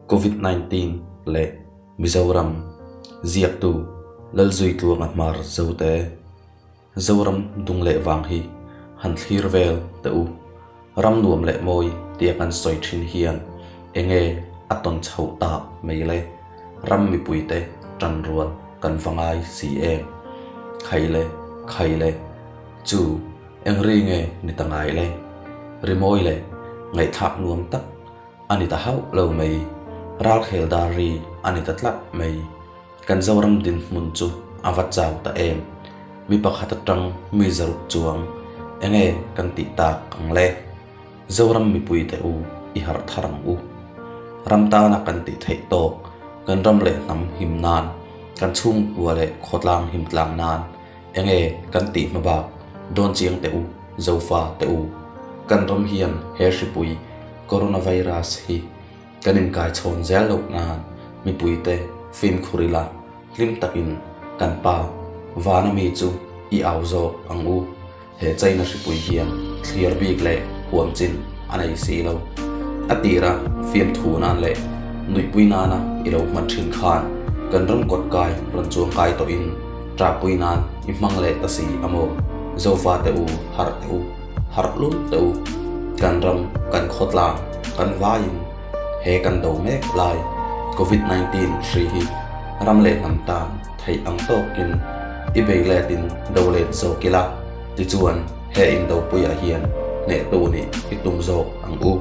Covid 19 leh Mizoram ziaktu Lalzuitluanga Hmar Zote Zoram dung leh vang hi han thlir vel teh u. Ram nuam leh mawi tia kan sawi thin hian enge a tawn chhoh tak mai le? Ram mipuite tan rual kan va ngai si em? Khai le, khai le, chu eng ri nge ni ta ngai le? Rimawi leh ngaihthlak nuam tak a ni ta hauh lo mai. Ralkhel dar ri a ni ta tlat mai. Kan Zoram dinhmun chu a va chau ta em? Mi pakhat atang mi zaruk chuang enge kan tih tak ang le? Zoram mipui te u i harh thar ang u. Ram tana kan tih theih tawk kan ram leh hnam him nan, kan chhungkua leh khawtlang him tlang nan enge kan tih hma bak dawn chiang teh u Zofa te u. Kan ram hian he hripui Coronavirus hi Kan inkaichhawn zel loh nan mipuite fimkhur ila hlim takin kan pa vana mi chu i au zawk ang u. He China hripui hian thlir bik leh huam chin a nei si lo. A tira fiamthu nan leh nuihpui nana i lo hman thin khan kan ram kawt kai rawn chuang kai tawhin ṭahpui nan i hmang leh ta si a maw? Zofa te u, harh teh u. Harh lul teh u. Kan ram, kan khawtlang, kan vaiin he kan do mek lai Covid 19 hri hi ram leh hnam tan theih ang tawkin i bei letin do let zawk ila, tichuan he indopuiah hian hnehtu nih i tum zawk ang u.